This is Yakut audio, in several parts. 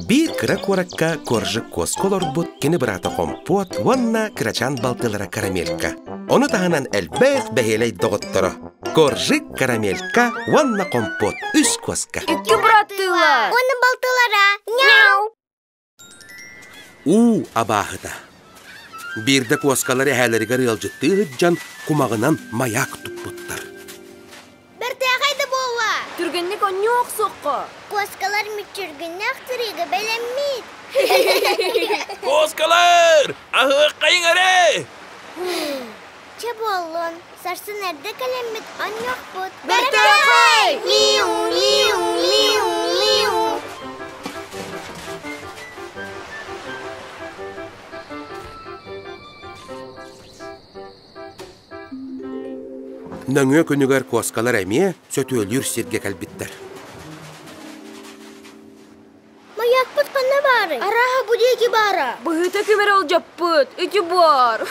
Биир кыра куоракка Коржик куоска олорбут кини быраата Хомпуот уонна кырачаан балтылара Карамелька. Ону таһынан элбэх бэһиэлэй доҕотторо Коржик, Карамелька уонна Хомпуот үс куоска. Икки быраттыылар. Уонна балтылара. Няу! Уу абааһыта. Биирдэ куоскалар эһээлэригэр ыалдьыттыы сылдьан кумаҕынан маяк туппуттар. Бэртээхэй да буолла! Түргэнник онньуу охсуохха! Куоскалар мүччүргүннээх сырыыга бэлэммит! Куоскалар! Аһыаххайыҥ эрэ! Чэ буоллун, сарсын эрдэ кэлэммит онньуохпут. Бэртээхэй! Миу, миу, миу, миу! Нөҥүө күнүгэр куоскалар эмиэ сөтүөлүүр сиргэ кэлбиттэр. Маякпыт ханна баарый? Арааһа бу диэки баара. Быһыыта ким эрэ олдьоппут. Ити баар.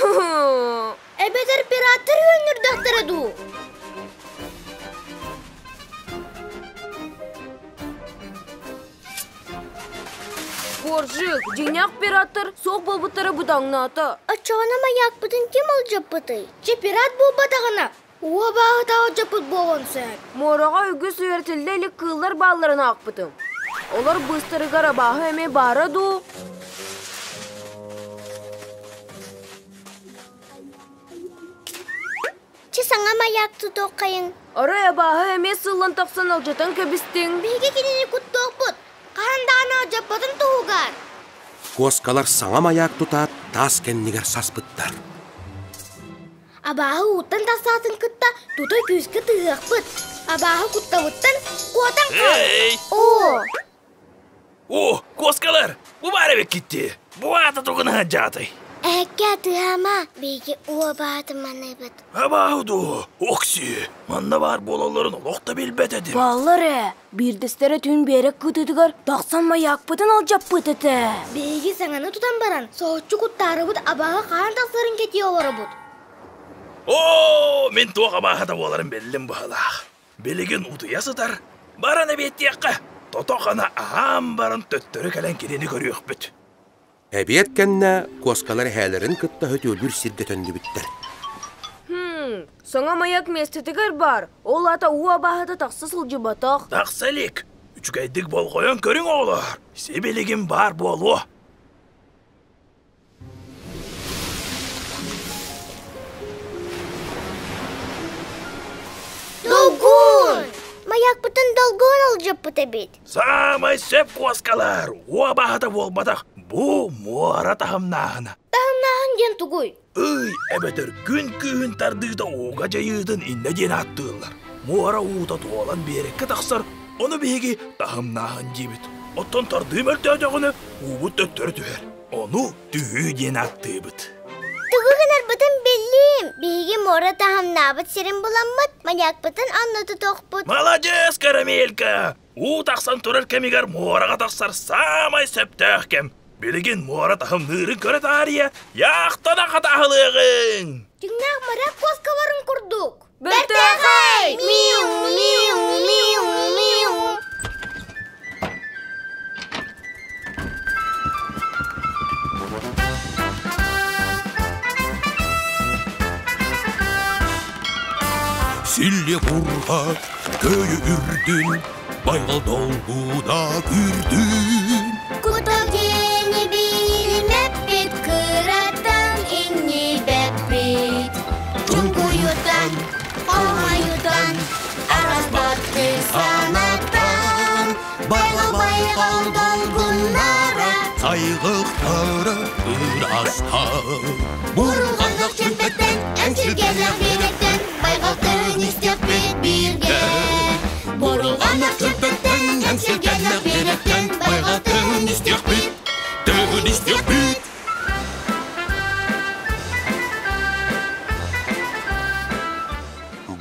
Эбэтэр пираттар үөннүрдэхтэрэ дуу? Коржик, дьиҥнээх пираттар суох буолбуттара быдаҥнаата. Оччоҕуна маякпытын ким олдьоппутуй? Чэ пират буолбатаҕына, уобааһыта олдьоппут буолуон сөп. Муораҕа үгүс үөрэтиллэ илик кыыллар баалларын аахпытым. Олор быыстарыгар абааһы эмиэ баара дуу? Чэ саҥа маяк тутуоххайыҥ. Арай абааһы эмиэ сыллан тахсан алдьатан кэбистиҥ. Биһиги кинини куттуохпут. Хаһан даҕаны алдьаппатын туһугар. Куоскалар саҥа маяк тутаат таас кэннигэр саспыттар. Абааһы ууттан тахсаатын кытта тута күүскэ тыһыахпыт. Абааһы куттабыттан куотан хаал. Эй! Оо! О, куоскалар! Бу баар эбиккит дии. Бу аата тугун аһадьаатай? Эһэккэ атыһаама, биһиги уобаатыманыыбыт. Абааһы дуу, окси, манна баар буолалларын олох да билбэт этим. Бааллар ээ, биирдэстэрэ түүн биэрэк кытыытыгар тахсан маякпытын алдьаппыт этэ. Биһиги саҥаны тутан баран, соһуччу куттаарыбыт абааһы хаһан тахсарын кэтии олоробут. Оо, мин туох абааһыта буоларын биллим быһалаах. Билигин утуйа сытар, баран эбиэттиэххэ, тото-хана аһаан баран төттөрү кэлэн кинини көрүөхпүт. Эбиэт кэннэ куоскалар эһээлэрин кытта сөтүөлүүр сиргэ төннүбүттэр. Хм, саҥа маяк миэстэтигэр баар. Ол аата уу абааһыта тахса сылдьыбатах. Тахса илик. Үчүгэйдик болҕойон көрүҥ оҕолор. Сибилигин баар буолуо. Долгун! Маякпытын долгун ылдьыппыт эбит. Саамай сөп куоскалар, уобаһата буолбатах, бу муора таһымнааһына. Таһымнааһын диэн тугуй? Ый, эбэтэр күн күүһүн тардыыта ууга дьайыытын иннэ диэн ааттыыллар. Муора уута туолан биэрэккэ тахсар, ону биһиги таһымнааһын диибит. Оттон тардыы мөлтөөтөҕүнэ уубут төттөрү түһэр. Ону түһүү диэн ааттыыбыт. Тугу гынарбытын биллим. Биһиги муора таһымнаабыт сирин буламмыт, маньякпытын онно тутуохпут. Маладьыас, Карамелька! Уу тахсан турар кэмигэр муораҕа тахсар саамай сөптөөх кэм. Билигин муора таһымныырын көрө таарыйа, яхтана хатаһылыаҕыҥ! Дьиҥнээх моряк куоскаларын курдук. Бэртээхэй! Миу, миу, миу, миу. Силле курга көйө үрдүн, байҕал долгуна күрдүн. Кутал диэни билимэппит, кыраттан иҥнибэппит. Чуҥкуйутан, хомойутан, араспатты санатан, Байҕал байҕал долгуннара, сайгыктара ыраастар. Бурулҕанлах чүмпэттэн, эмсиргэлэх биэрэктэн, байҕал тыын истиэхпит бииргэ. Бурулҕанлах чүмпэттэн, эмсиргэлэх биэрэктэн, байҕал тыын истиэхпит, тыын истиэхпит.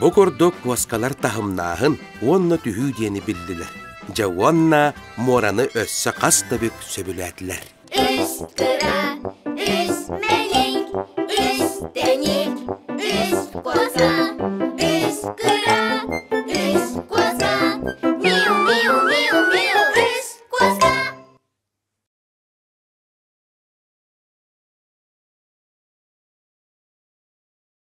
Бу курдук куоскалар таһымнааһын уонна түһүү диэни биллилэр. Дьэ уонна муораны өссө хас да бүк сөбүлээтилэр. Үс кыра, үс мэлиҥ, үс тэник, үс куоска.